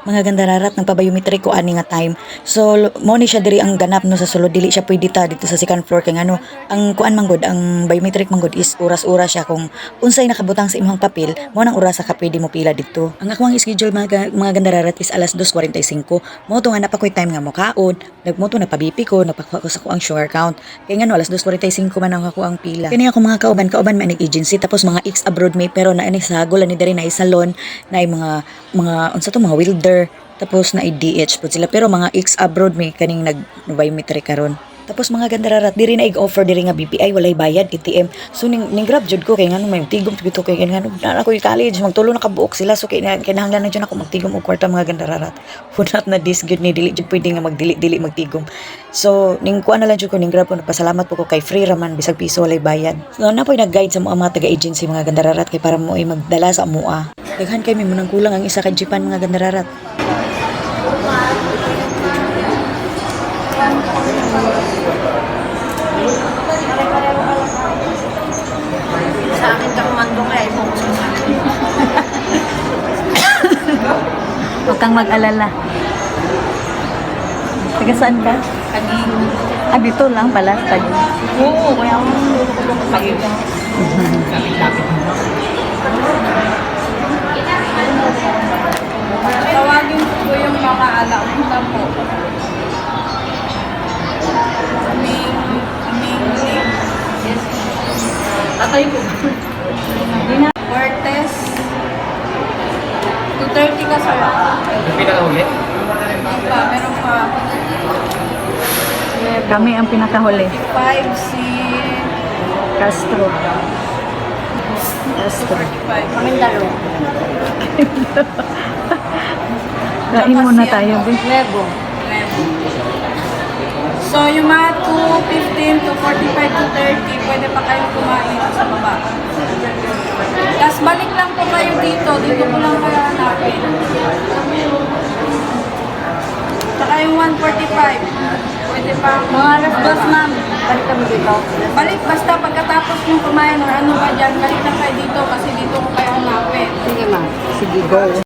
Mga gandararat, nagpa-biometric ko ani nga time. So mo ni siya diri ang ganap, no, sa sulod. Dili siya pwede ta dito sa second floor kay ngano, ang kuan man gud, ang biometric man gud is oras-oras siya. Kung unsay nakabutang sa imong papel, mo nang oras ka pwede mo pila dito. Ang akong schedule, mga gandararat, is alas 2:45. Mo to nga naa pa koy time nga mokaon, nagmoto na pa-BP ko, napakuha ko sa kuang sugar count. Kay ngano, alas 2:45 man ang ako ang pila. Kani ako mga kauban, kauban man agency, tapos mga ex abroad may, pero na ini sa ni diri na salon na mga unsa to, mga welder, tapos na DH po sila, pero mga ex abroad may kaning nag biometric karon. Tapos, mga gandararat, diri na i-offer diri nga BPI, walay bayad, ATM. So ning grab jud ko kay ngano may tigom to kay ngano na ako college, magtulo na kabuok sila, so kay kinahanglan na jud ako magtigom og kwarta, mga gandararat. Hunat na this gyud ni dili jud pwede nga magdili-dili magtigom. So ning kuan na lang jud ko, ning grab ko, nagpasalamat po ko kay free raman, bisag piso walay bayad. So na po'y nag-guide sa mga taga-agency, mga gandararat, kay para mo ay magdala sa amoa. Daghan kay may munang kulang ang isa ka jeepan, mga gandararat. Sa akin ka kumando kaya i-focus mo sa akin. Huwag kang mag-alala. Taga saan ka? Taguig. Ah, dito lang pala. Taguig. Oo, kaya ako Taguig. Lapit-lapit mo. Tawagin ko po yung mga alauna po. Ming, Ming Lim. Yes. Tatay ko. Cortez. 2:30 ka, sir. Yung pinakahuli? Meron pa, meron pa. Kami ang pinakahuli. 5 si Castro. Castro. 5. Kaming dalawa. Kain muna tayo, be. Lebo. Lebo. So, yung mga 2:15 to 45 to 30, pwede pa kayong kumain sa baba. Tapos balik lang po kayo dito. Dito ko lang kayo hanapin. Tsaka yung 1:45, pwede pa. Mga alas 2, ma'am. Balik kami dito. Balik, basta pagkatapos yung kumain or ano ba dyan, balik lang kayo dito kasi dito ko kayo hanapin. Sige, ma'am. Sige, go.